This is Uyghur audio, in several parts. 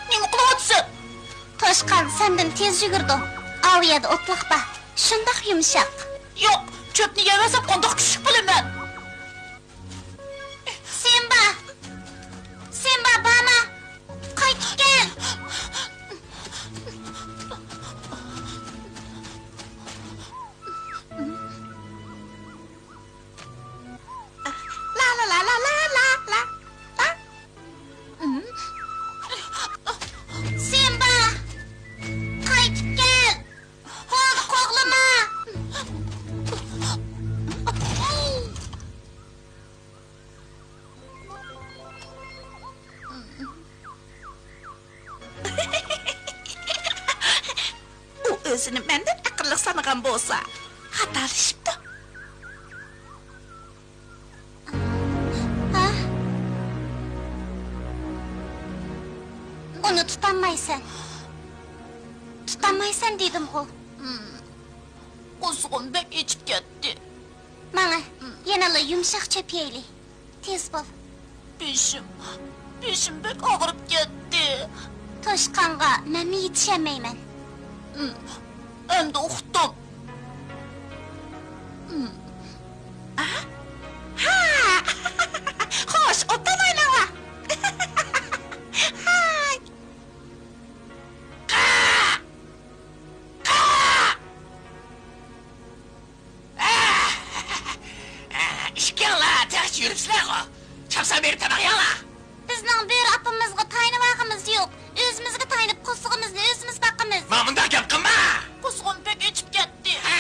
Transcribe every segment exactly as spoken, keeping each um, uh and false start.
نېمە قىلىۋاتىسەن؟ توشقان سەندىن تېز يۈگۈرىدۇ. ئاۋۇ يەردە ئوتلاق بار. شۇنداق يۇمشاق. ياق، چۆپنى يەۋەرسەم قانداق كۈچلۈك بولىمەن؟ سىمبا! سىمبا، بارما! قايتىپ كەل! لا، لا، لا، لا، لا، لا، لا. سىمبا! قايتىپ كەل! ھوي، قوغلىما! ئۇ ئۆزىنى مەندىن ئەقىللىق سانىغان بولسا، خاتالىشىپتۇ. ھە؟ ئۇنى تۇتالمايسەن. تۇتالمايسەن دېدىمغۇ. قورسىقىم بەك ئېچىپ كەتتى. ماڭە، يەنىلا يۇمشاق چۆپ يەيلى. تېز بول. بېشىم، بېشىم بەك ئاغرىپ كەتتى. توشقانغا مەنمۇ يېتىشەلمەيمەن. ئەمدى ئۇقتۇم. ھا؟ ھا! خوش، ئوبدان ئويناڭلار. ھاي! ئىككىڭلار تېخىچە يۈرۈپسىلەرغۇ؟ چاپسان بېرىپ تاماق يەڭلار! بىزنىڭ بۆرە ئاپىمىزغا تايىنىۋالغىمىز يوق. ئۆزىمىزگە تايىنىپ، قورسىقىمىزنى ئۆزىمىز باقىمىز. مانا مۇنداق گەپ قىلما! قورسىقىم بەك ئېچىپ كەتتى. ھە،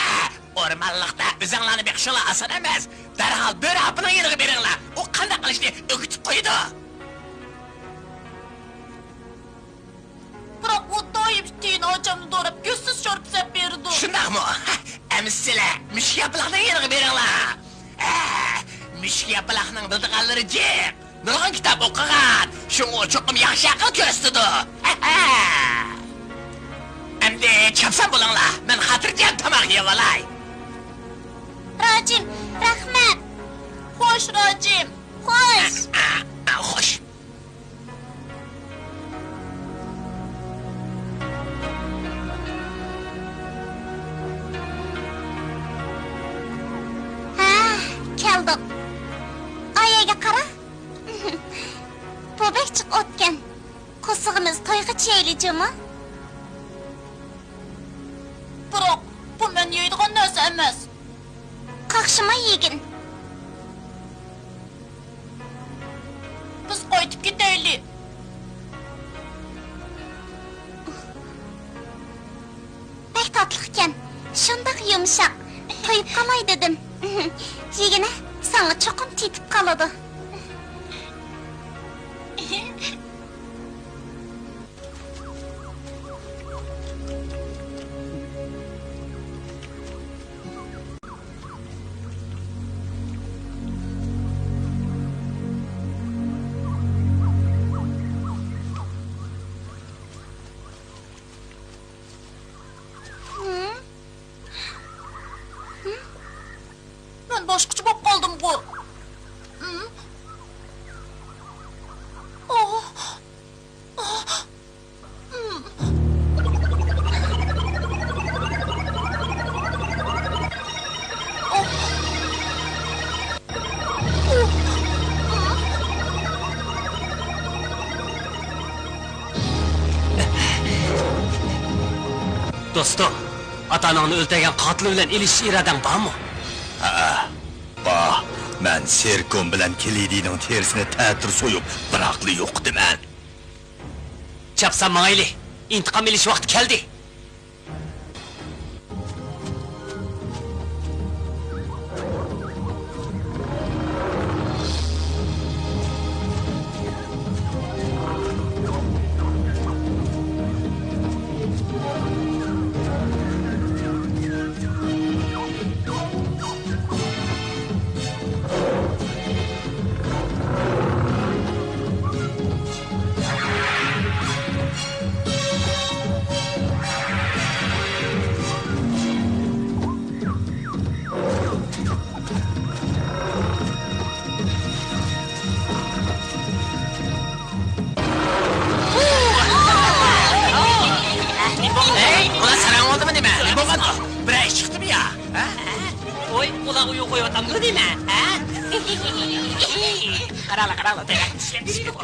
ئورمانلىقتا ئۆزۈڭلارنى بېقىشىڭلار ئاسان ئەمەس. دەرھال بۆرە ئاپىنىڭ يېنىغا بېرىڭلار. ئۇ قانداق قىلىشنى ئۆگىتىپ قويىدۇ. بىراق ئۇ دائىم تېيىن ئاچامنى دوراپ، كۆزسىز شورپا سېلىپ بېرىدۇ. شۇنداقمۇ؟ ئەمىسە سىلەر مۈشۈك ياپىلاقنىڭ يېنىغا بېرىڭلار. ھە، مۈشۈك ياپىلاقنىڭ بىلىدىغانلىرى جىق. نۇرغۇن كىتاب ئوقۇغان. شۇڭا چوقۇم ياخشى ئەقىل كۆرسىتىدۇ. ئەمدى چاپسان بولۇڭلار. مەن خاتىرجەم تاماق يەۋالاي. راجىم، رەھمەت. خوش، راجىم. خوش. خوش. ھە، كەلدۇق. ئايەگە قارا. بۇ بەك جىق ئوتكەن. قورسىقىمىز تويغىچە يەيلى جۇمۇ. بىراق، بۇ مەن يەيدىغان نەرسە ئەمەس. قاقشىماي يېگىن. بىز قايتىپ كېتەيلى. بەك تاتلىق ئىكەن. شۇنداق يۇمشاق. قويۇپ قالاي دېدىم. يېگىنە، ساڭا چوقۇم تېتىپ قالىدۇ. مەن باشقىچە بولۇپ قالدىمغۇ. دوستۇم، ئاتا-ئاناڭنى ئۆلتۈرگەن قاتىل بىلەن ئېلىشىش ئىرادەڭ بارمۇ؟ ھەئە، بار. مەن سېركوم بىلەن كلېدىنىڭ تېرىسىنى تەتۈر سويۇپ، بىراقلا يوقىتىمەن. چاپسان ماڭايلى، ئىنتىقام ئېلىش ۋاقتى كەلدى. ھەي، ئۇلار ساراڭ بولدىمۇ نېمە؟ نېمە بولغان؟ بىرەر ئىش چىقتىمۇ يا؟ ھە؟ ۋوي، ئۇلار ئويۇن قويۇۋاتامدۇ نېمە؟ ھە؟ قاراڭلار، قاراڭلار، تېخى ئىشلەپ.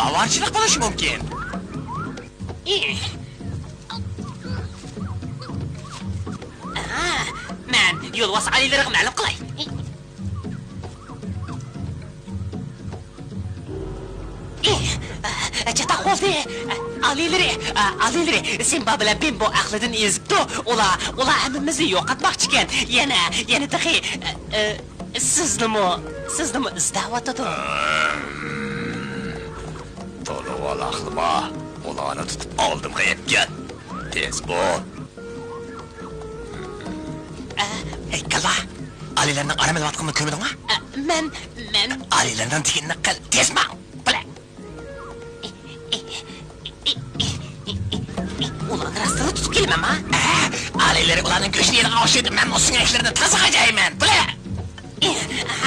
ئاۋارىچىلىك بولۇشى مۇمكىن. ئاھا، مەن يولۋاس ئالىيلىرىغا مەلۇم قىلاي. چاتاق بولدى. ئالىيلىرى، ئالىيلىرى، سىمبا بىلەن بىمبو ئەقلىدىن ئېزىپتۇ. ئۇلار، ئۇلار ھەممىمىزنى يوقاتماقچىكەن. يەنە، يەنە تېخى، سىزنىمۇ، سىزنىمۇ ئىزدەۋاتىدۇ. تولا ۋالاقلىما، ئۇلارنى تۇتۇپ ئالدىمغا ئەكەل. تېز بول. ئە، ئەي، كاللا! ئالىيلارنىڭ ئارام ئېلىۋاتقىنىنى كۆرمىدىڭما؟ ئە، مەن، مەن. ئالىيلارنىڭ دېگىنىنى قىل، تېز ماڭ! بىلە. ئۇلارنى راستلا تۇتۇپ كېلىمەنما؟ ئە، ئالىيلىرى ئۇلارنىڭ گۆشىنى يەيدىغان ئوخشايدۇ، مەن ئۇ سۆڭەكلىرىنى تازا غاجايمەن، بىلە.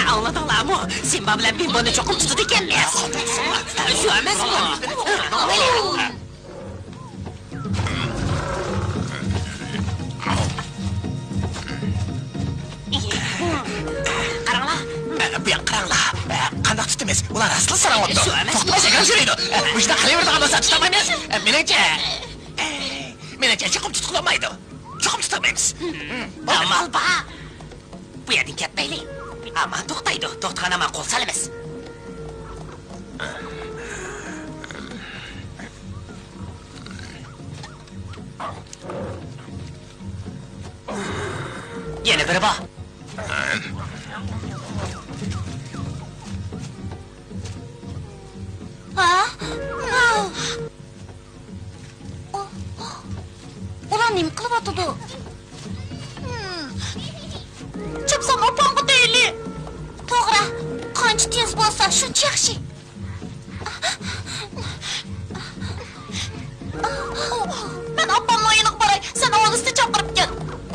ئاڭلىدىڭلارمۇ؟ سىمبا بىلەن بىمبونى چوقۇم تۇتىدىكەنمىز. شۇ ئەمەسمۇ؟ قاراڭلار. بۇ ياققا قاراڭلار. قانداق تۇتىمىز؟ ئۇلار راستلا ساراڭ بوپتۇ. شۇ ئەمەس. توختىماي سەكرەپ يۈرىدۇ. مۇشۇنداق قىلىۋېرىدىغان بولسا تۇتالمايمىز. مېنىڭچە، مېنىڭچە چوقۇم تۇتقىلى بولمايدۇ. چوقۇم تۇتالمايمىز. ئامال بار. بۇ يەردىن كەتمەيلى. ئامان توختايدۇ. توختىغان ئامان قول سالىمىز. يەنە بىرى بار. ھا؟ ئۇلار نېمە قىلىۋاتىدۇ؟ چاپسان ئاپامغا دەيلى. توغرا، قانچە تېز بولسا، شۇنچە ياخشى. مەن ئاپامنىڭ يېنىغا باراي، سەن ئالىسنى چاقىرىپ كەل.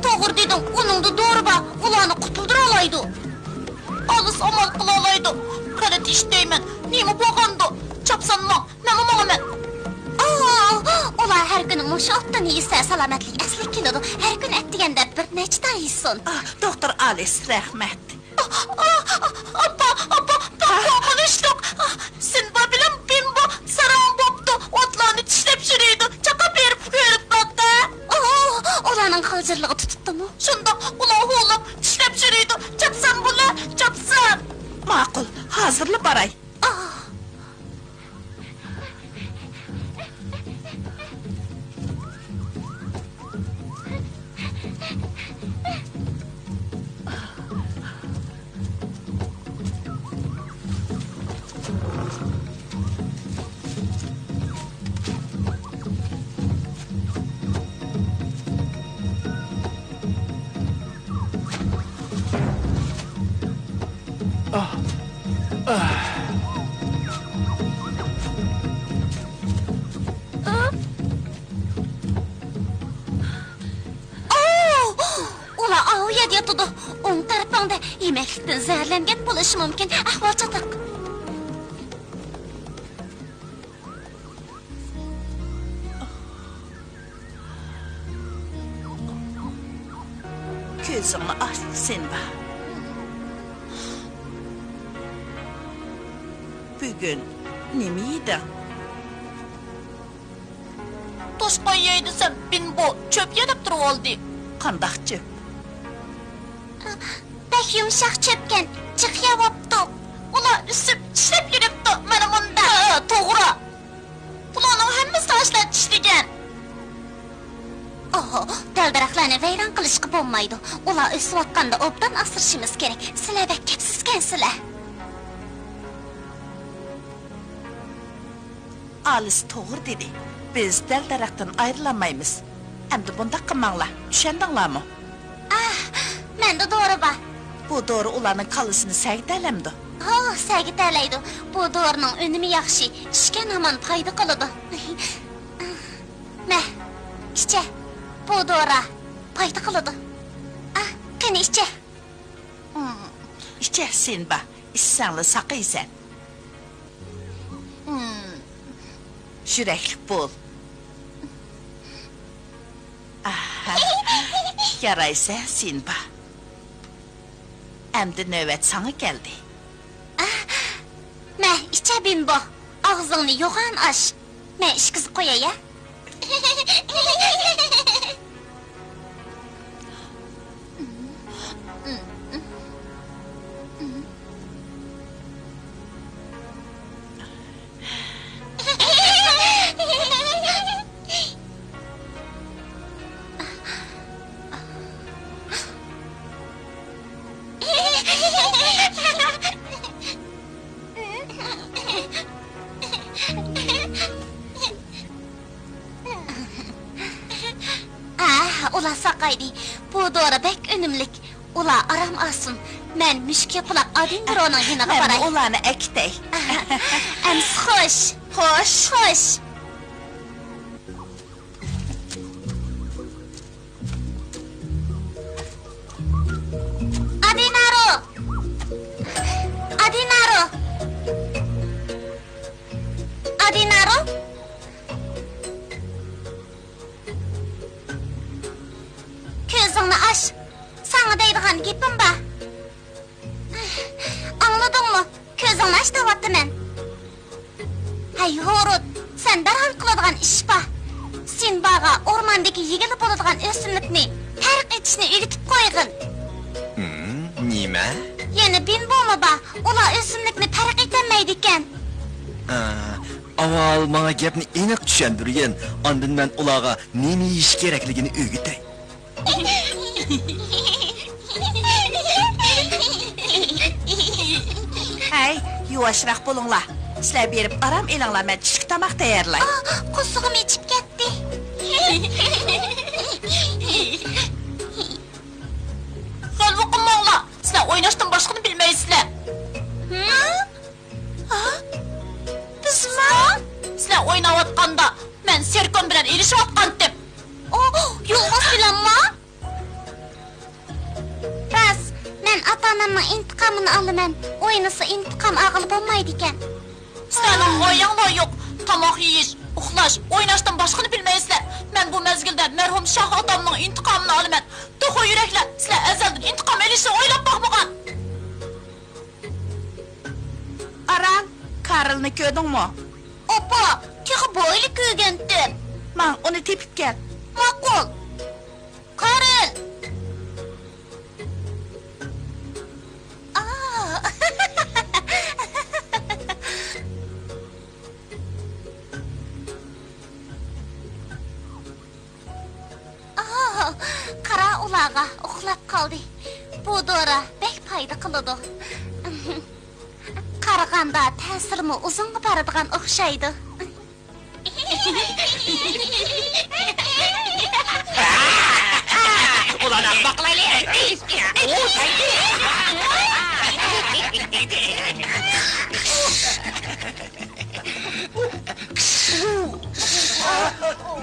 توغرا دېدىڭ، ئۇنىڭدا دورا بار، ئۇلارنى قۇتۇلدۇرالايدۇ. ئالىس ئامال قىلالايدۇ. غەلىتە ئىش دەيمەن، نېمە بولغاندۇ؟ چاپسان ماڭ، مەنمۇ ماڭىمەن. ئا، ئۇلار ھەر كۈنى مۇشۇ ئوتتىن يېسە، سالامەتلىكى ئەسلىگە كېلىدۇ. ھەر كۈنى ئەتىگەندە بىر نەچچە تال يېسۇن. ئا، دوختۇر ئالىس، رەھمەت. ئا، ئا، ئاپا، ئاپا، بىر قورقۇنچلۇق. ئا، سىمبا بىلەن بىمبو ساراڭ بوپتۇ. ئوتلارنى چىشلەپ يۈرىدۇ. چاقا بېرىپ كۆرۈپ باققا. ئا، ئۇلارنىڭ غالجىرلىقى تۇتۇپتۇمۇ؟ شۇنداق، ئۇلار ھۇۋلاپ چىشلەپ يۈرىدۇ. چاپسان بۇلار، چاپسان. ماقۇل، ھازىرلا باراي. ئا. تۇتىدۇ. ئوڭ تەرىپىڭدە يېمەكلىكتىن زەھەرلەنگەن بولۇشى مۇمكىن. ئەھۋال چاتاق. كۆزۈڭنى ئاچ، سىمبا. بۈگۈن نېمە يېدىڭ؟ توشقان يەي دېسەم، بىنبو چۆپ يە دەپ تۇرۇۋالدى. قانداق چۆپ؟ بەك يۇمشاق چۆپكەن، جىق يەۋاپتۇ. ئۇلار ئۆسۈپ، چىشلەپ يۈرۈپتۇ، مانا مۇنداق. ھە، توغرا. بۇلارنىڭ ھەممىسى تاشلاپ چىشلىگەن. ئوھو، دەل-دەرەخلەرنى ۋەيران قىلىشقا بولمايدۇ. ئۇلار ئۆسۈۋاتقاندا ئوبدان ئاسرىشىمىز كېرەك. سىلەر بەك كەپسىزكەنسىلەر. ئالىس توغرا دېدى. بىز دەل-دەرەختىن ئايرىلالمايمىز. ئەمدى بۇنداق قىلماڭلار، چۈشەندىڭلارمۇ؟ ئاھ، مەندە دورا بار. بۇ دورا ئۇلارنىڭ كاللىسىنى سەگىتەلەمدۇ؟ ھو، سەگىتەلەيدۇ. بۇ دورىنىڭ ئۈنۈمى ياخشى، ئىچكەن ھامان پايدا قىلىدۇ. مە، ئىچە. بۇ دورا پايدا قىلىدۇ. ئاھ، قېنى ئىچە. ئىچە، سىمبا، ئىچسەڭلا ساقىيسەن. يۈرەكلىك بول. ئاھا. يارايسەن، سىمبا. ئەمدى نۆۋەت ساڭا كەلدى. مە، ئىچە، بىمبو. ئاغزىڭنى يوغان ئاچ. مەن ئىچكۈزۈپ قوياي، ھە؟ ئاھ، ئۇلار ساقايدى. بۇ دورا بەك ئۈنۈملۈك. ئۇلار ئارام ئالسۇن. مەن مۈشۈك ياپىلاق ئادىنبىرونىڭ يېنىغا باراي. مەنمۇ ئۇلارنى ئەكېتەي. ئەمىسە خوش. خوش. خوش. ئادىنارو! ئادىنارو! ئادىنارو! كۆزۈڭنى ئاچ! ساڭا دەيدىغان گېپىم بار. ئاڭلىدىڭمۇ؟ كۆزۈڭنى ئاچ دەۋاتىمەن. ھەي، ھوروت، سەن دەرھال قىلىدىغان ئىش بار. سىمباغا ئورماندىكى يېگىلى بولىدىغان ئۆسۈملۈكنى پەرق ئېتىشنى ئۆگىتىپ قويغىن. ھىم، نېمە؟ يەنە بىمبومۇ بار. ئۇلار ئۆسۈملۈكنى پەرق ئېتەلمەيدىكەن. ئا، ئاۋۋال ماڭا گەپنى ئېنىق چۈشەندۈرگىن. ئاندىن مەن ئۇلارغا نېمە يېيىش كېرەكلىكىنى ئۆگىتەي. ھەي، يۇۋاشراق بولۇڭلار. سىلەر بېرىپ ئارام ئېلىڭلار، مەن چۈشلۈك تاماق تەييارلاي. ئاھ، قورسىقىم ئېچىپ كەتتى. غەلۋە قىلماڭلار، سىلەر ئويناشتىن باشقىنى بىلمەيسىلەر. ھە؟ ھە؟ بىزمۇ؟ سىلەر ئويناۋاتقاندا مەن سېركون بىلەن ئېلىشىۋاتقانتىم. ئو، يولۋاس بىلەنمۇ؟ راست، مەن ئاتا-ئانامنىڭ ئىنتىقامىنى ئالىمەن. ئوينىسا ئىنتىقام ئالغىلى بولمايدىكەن. سىلەرنىڭ غايەڭلار يوق. تاماق يېيىش، ئۇخلاش، ئويناشتىن باشقىنى بىلمەيسىلەر. مەن بۇ مەزگىلدە مەرھۇم شاھ ئاتامنىڭ ئىنتىقامىنى ئالىمەن. توخۇ يۈرەكلەر، سىلەر ئەزەلدىن ئىنتىقام ئېلىشنى ئويلاپ باقمىغان. ئارال، كارلنى كۆردۈڭمۇ؟ ئاپا، تېخى بايىلا كۆرگەنتىم. ماڭ، ئۇنى تېپىپ كەل. ماقۇل. كارل! ئا! ئا! قارا ئۇلارغا، ئۇخلاپ قالدى. بۇ دورا بەك پايدا قىلىدۇ. قارىغاندا تەسىرىمۇ ئۇزۇنغا بارىدىغان ئوخشايدۇ. ئۇلارنى ئاغداپ قىلايلى. ئۇ تەگدى.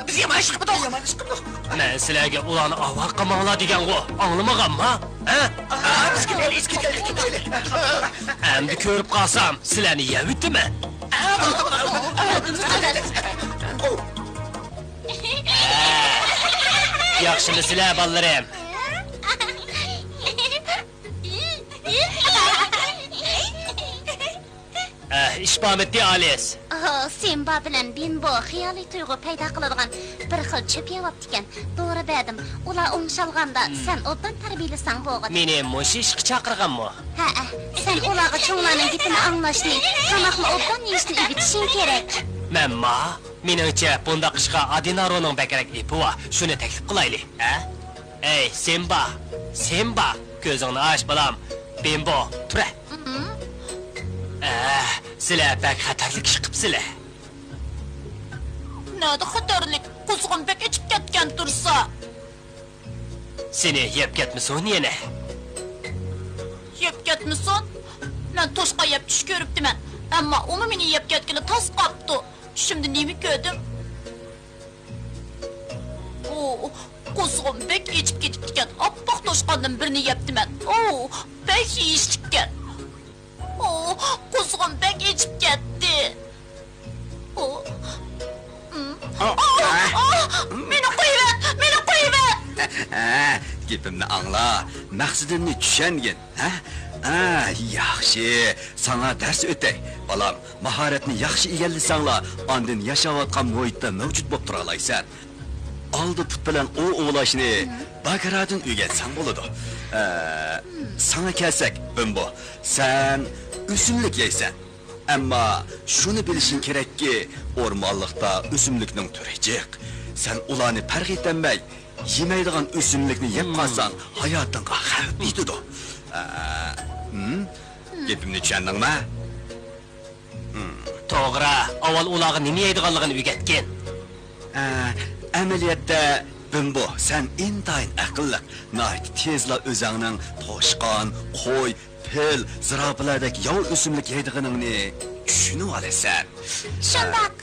بىز يامان ئىش قىپتۇق. مەن سىلەرگە ئۇلارنى ئاۋارە قىلماڭلار دېگەنغۇ، ئاڭلىمىغانما؟ ھە؟ ئەمدى كۆرۈپ قالسام، سىلەرنى يەۋېتىمەن. ياخشىمۇسىلەر، بالىلىرىم؟ ئەھ، ئىش بارمىتى، ئالىس؟ ئاھ، سىمبا بىلەن بىمبو خىيالىي تۇيغۇ پەيدا قىلىدىغان بىر خىل چۆپ يەۋاپتىكەن. دورا بەردىم. ئۇلار ئوڭشالغاندا، سەن ئوبدان تەربىيەلىسەڭ بولغۇدەك. مېنى مۇشۇ ئىشقا چاقىرغانمۇ؟ ھەئە، سەن ئۇلارغا چوڭلارنىڭ گېپىنى ئاڭلاشنى، تاماقنى ئوبدان يېيىشنى ئۆگىتىشىڭ كېرەك. مەنما؟ مېنىڭچە، بۇنداق ئىشقا ئادىنارونىڭ بەكرەك ئېپى بار. شۇنى تەكلىپ قىلايلى، ھە؟ ئەي، سىمبا! سىمبا! كۆزۈڭنى ئاچ، بالام! بىمبو، تۇرە! ئەھ، سىلەر بەك خەتەرلىك ئىش قىپسىلەر. نەدە خەتەرلىك؟ قۇزغۇن بەك ئېچىپ كەتكەن تۇرسا. سېنى يەپ كەتمىسۇن يەنە. يەپ كەتمىسۇن؟ مەن توشقان يەپ چۈش كۆرۈپتىمەن. ئەمما ئۇمۇ مېنى يەپ كەتكىلى تاس قاپتۇ. چۈشۈمدە نېمە كۆردۈم؟ ئۇ، قۇزغۇن بەك ئېچىپ كېتىپتىكەن. ئاپئاق توشقاندىن بىرنى يەپتىمەن. ئۇ، بەك يېيىشلىككەن. ئۇ، قۇزغۇن بەك ئېچىپ كەتتى. ئۇ، ئۇم. ئا، ئا، ئا. ئا، مېنى قويۇۋەت، مېنى قويۇۋەت! ھە، گېپىمنى ئاڭلا. مەقسىتىمنى چۈشەنگىن. ھە؟ ھە، ياخشى. ساڭا دەرس ئۆتەي. بالام، ماھارەتنى ياخشى ئىگىلىسەڭلا، ئاندىن ياشاۋاتقان مۇھىتتا مەۋجۇت بولۇپ تۇرالايسەن. ئالدى پۇت بىلەن ئوۋ ئوۋلاشنى باگرادىن ئۆگەنسەڭ بولىدۇ. ئە، ساڭا كەلسەك، بىمبو، سەن ئۆسۈملۈك يەيسەن. ئەمما شۇنى بىلىشىڭ كېرەككى، ئورمانلىقتا ئۆسۈملۈكنىڭ تۈرى جىق. سەن ئۇلارنى پەرق ئېتەلمەي، يېمەيدىغان ئۆسۈملۈكنى يەپ قالساڭ، ھاياتىڭغا خەۋپ يېتىدۇ. ئە، ھىم؟ گېپىمنى چۈشەندىڭمۇ؟ توغرا، ئاۋۋال ئۇلارغا نېمە يەيدىغانلىقىنى ئۆگەتكىن. ئە، ئەمەلىيەتتە، بىمبو، سەن ئىنتايىن ئەقىللىق، ناھايىتى تېزلا ئۆزەڭنىڭ توشقان، قوي، پىل، زىراپىلاردەك ياۋا ئۆسۈملۈك يەيدىغىنىڭنى چۈشىنىۋالىسەن. شۇنداق.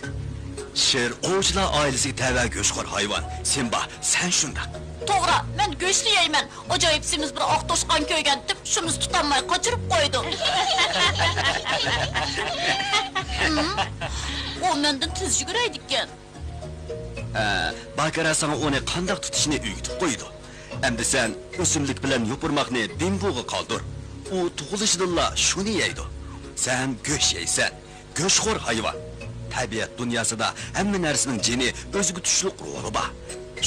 شىر ئوۋچىلار ئائىلىسىگە تەۋە گۆشخور ھايۋان. سىمبا، سەن شۇنداق. توغرا، مەن گۆشنى يەيمەن. ئاجايىپ سېمىز بىر ئاق توشقان كۆرگەنتىم، شۇمسا تۇتالماي قاچۇرۇپ قويدۇم. ھىم، ئۇ مەندىن تېز يۈگۈرەيدىكەن. ھە، باكرا ساڭا ئۇنى قانداق تۇتۇشنى ئۆگىتىپ قويىدۇ. ئەمدى سەن ئۆسۈملۈك بىلەن يوپۇرماقنى بىمبوغا قالدۇر. ئۇ تۇغۇلۇشىدىنلا شۇنى يەيدۇ. سەن گۆش يەيسەن. گۆشخور ھايۋان. تەبىئەت دۇنياسىدا ھەممە نەرسىنىڭ جېنى، ئۆزىگە تۇشلۇق روھى بار.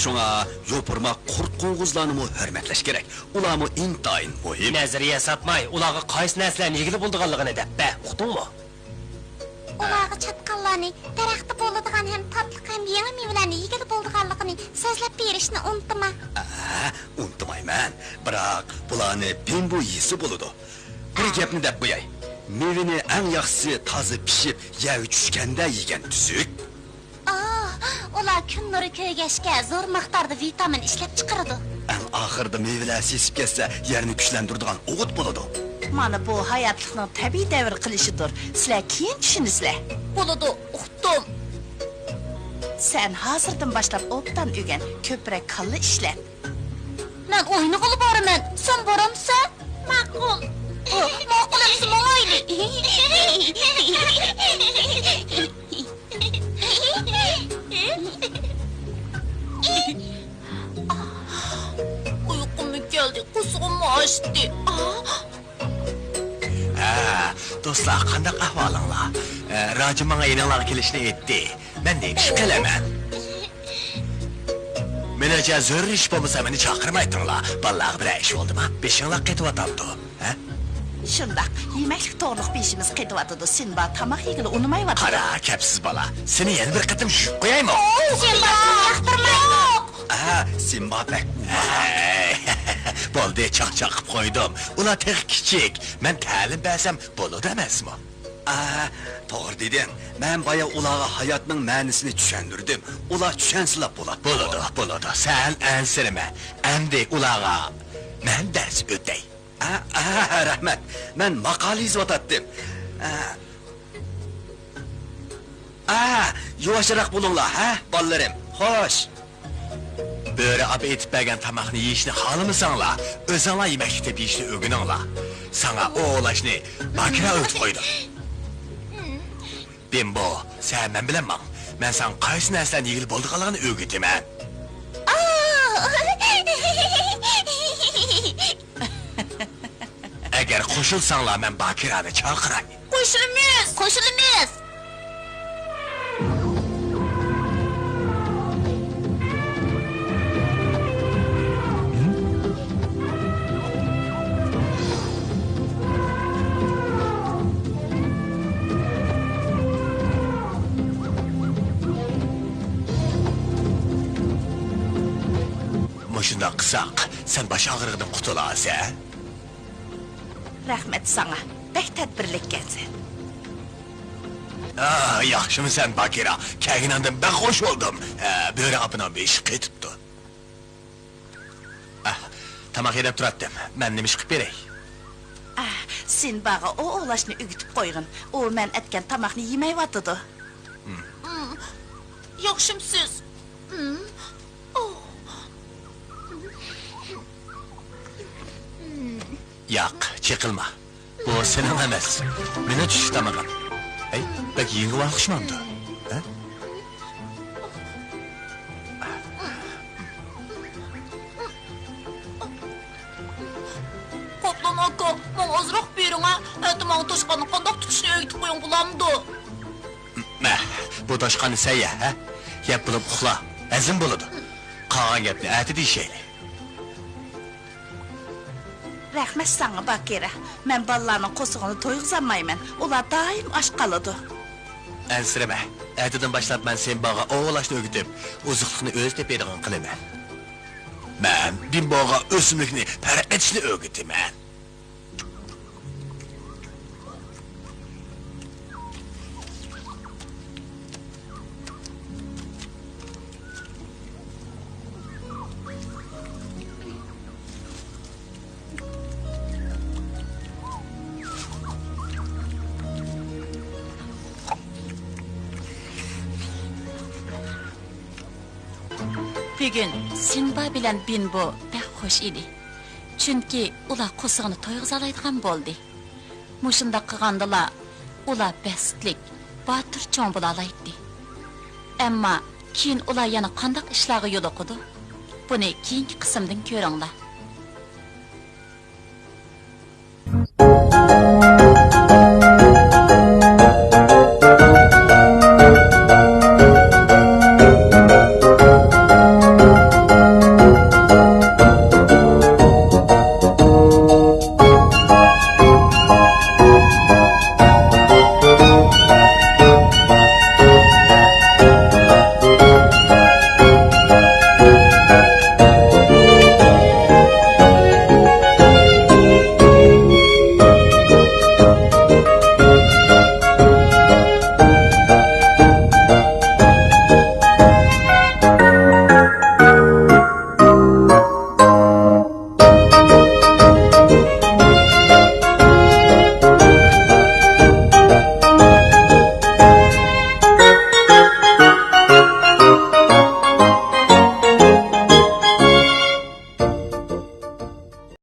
شۇڭا يوپۇرماق، قۇرت-قوڭغۇزلارنىمۇ ھۆرمەتلەش كېرەك. ئۇلارمۇ ئىنتايىن مۇھىم. نەزەرىيە ساتماي، ئۇلارغا قايسى نەرسىلەرنى يېگىلى بولىدىغانلىقىنى دەپ بەر، ئۇقتۇڭمۇ؟ ئۇلارغا چاتقاللارنى، دەرەختە بولىدىغان ھەم تاتلىق ھەم يېڭى مېۋىلەرنى يېگىلى بولىدىغانلىقىنى سۆزلەپ بېرىشنى ئۇنتۇما. ئە، ئۇنتۇمايمەن. بىراق، بۇلارنى بىمبو يېسە بولىدۇ. بىر گەپنى دەپ قوياي. مېۋىنى ئەڭ ياخشىسى تازا پىشىپ، يەرگە چۈشكەندە يېگەن تۈزۈك. ئاھ، ئۇلار كۈن نۇرى كۆرگەچكە زور مىقداردا ۋىتامىن ئىشلەپ چىقىرىدۇ. ئەڭ ئاخىرىدا مېۋىلەر سېسىپ كەتسە، يەرنى كۈچلەندۈرىدىغان ئوغۇت بولىدۇ. مانا بۇ ھاياتلىقنىڭ تەبىئىي دەۋر قىلىشىدۇر. سىلەر كېيىن چۈشىنىسىلەر. بولىدۇ، ئۇقتۇم. سەن ھازىردىن باشلاپ ئوبدان ئۆگەن، كۆپرەك كاللا ئىشلەت. مەن ئوينىغىلى بارىمەن، سەن بارامسەن؟ ماقۇل. ئۇ، ماقۇل ئەمىسە ماڭايلى. ئۇيقۇممۇ كەلدى، قۇزغۇنمۇ ئاچتى. ھە، دوستلار، قانداق ئەھۋالىڭلار؟ ئە، راجىم ماڭا يېنىڭلارغا كېلىشنى ئېيتتى. مەن نېمە ئىش قىلىمەن؟ مېنىڭچە، زۆرۈر ئىش بولمىسا، مېنى چاقىرمايتىڭلار. بالىلارغا بىرەر ئىش بولدىما؟ بېشىڭلار قېتىۋاتامدۇ؟ ھە؟ شۇنداق، يېمەكلىك توغرۇلۇق بېشىمىز قېتىۋاتىدۇ. سىمبا تاماق يېگىلى ئۇنىمايۋاتىدۇ. قارا، كەپسىز بالا. سېنى يەنە بىر قېتىم يۇيۇپ قويايمۇ؟ سىمبا ياقتۇرمايدۇ. ئە، سىمبا بەك ئۇۋا. ھەي، بولدى، چاقچاق قىلىپ قويدۇم. ئۇلار تېخى كىچىك. مەن تەلىم بەرسەم بولىدۇ ئەمەسمۇ؟ ئە، توغرا دېدىڭ. مەن بايا ئۇلارغا ھاياتنىڭ مەنىسىنى چۈشەندۈردۈم. ئۇلار چۈشەنسىلا بولاتتى. بولىدۇ، بولىدۇ. سەن ئەنسىرىمە. ئەمدى ئۇلارغا مەن دەرس ئۆتەي. ئە، ئە، رەھمەت. مەن ماقالە يېزىۋاتاتتىم. ئە، ئە، يۇۋاشراق بولۇڭلار، ھە، بالىلىرىم. خوش. بۆرە ئاپا ئېتىپ بەرگەن تاماقنى يېيىشنى خالىمىساڭلار، ئۆزۈڭلار يېمەكلىك تېپىپ يېيىشنى ئۆگىنىڭلار. ساڭا ئۇ ئۇلاشنى باكىرا ئۆگىتىپ قويىدۇ. بىمبو، سەن مەن بىلەن ماڭ. مەن ساڭا قايسى نەرسىلەرنى يېگىلى بولىدىغانلىقىنى ئۆگىتىمەن. ئەگەر قوشۇلساڭلار، مەن باكىرانى چاقىراي. قوشۇلىمىز! قوشۇلىمىز! مۇشۇنداق قىلساق، سەن باش ئاغرىقىدىن قۇتۇلارسەن. رەھمەت ساڭا، بەك تەدبىرلىككەنسەن. ئا، ياخشىمۇسەن، باكىرا؟ كەلگىنىڭدىن بەك خۇش بولدۇم. ھە، بۆرە ئاپىنىڭ بېشى قېتىپتۇ. ئا، تاماق يەپ تۇراتتىم. مەن نېمە ئىش قىلىپ بېرەي؟ ئا، سىنباغا ئۇ ئوۋلاشنى ئۆگىتىپ قويغىن. ئۇ مەن ئەتكەن تاماقنى يېمەيۋاتىدۇ. ھىم. ھىم. ياخشىمۇسىز؟ ھىم. ئوھ. ياق، چېقىلما. بۇ سېنىڭ ئەمەس. مېنىڭ چۈشلۈك تامىقىم. ھەي، بەك يېڭىۋالغان ئوخشىمامدۇ؟ ھە؟ قاپلان ئاكا، ماڭا ئازراق بېرىڭە. ئەتە ماڭا توشقاننى قانداق تۇتۇشنى ئۆگىتىپ قويۇڭ بولامدۇ؟ مە، بۇ توشقاننى سەن يە، ھە؟ يەپ بولۇپ ئۇخلا، ھەزىم بولىدۇ. قالغان گەپنى ئەتە دېيىشەيلى. رەھمەت ساڭا، باكىرە. مەن بالىلارنىڭ قورسىقىنى تويغۇزالمايمەن. ئۇلار دائىم ئاچ قالىدۇ. ئەنسىرىمە. ئەتىدىن باشلاپ مەن سىنباغا ئوۋلاشنى ئۆگىتىپ، ئوزۇقلۇقنى ئۆزى تېپىدىغان قىلىمەن. مەن بىمبوغا ئۆسۈملۈكنى پەرق ئېتىشنى ئۆگىتىمەن. بۈگۈن سىنبا بىلەن بىنبو بەك خۇش ئىدى. چۈنكى ئۇلار قورسىقىنى تويغۇزالايدىغان بولدى. مۇشۇنداق قىلغاندىلا، ئۇلار بەختلىك، باتۇر چوڭ بولالايتتى. ئەمما كېيىن ئۇلار يەنە قانداق ئىشلارغا يولۇقىدۇ؟ بۇنى كېيىنكى قىسىمدىن كۆرۈڭلار.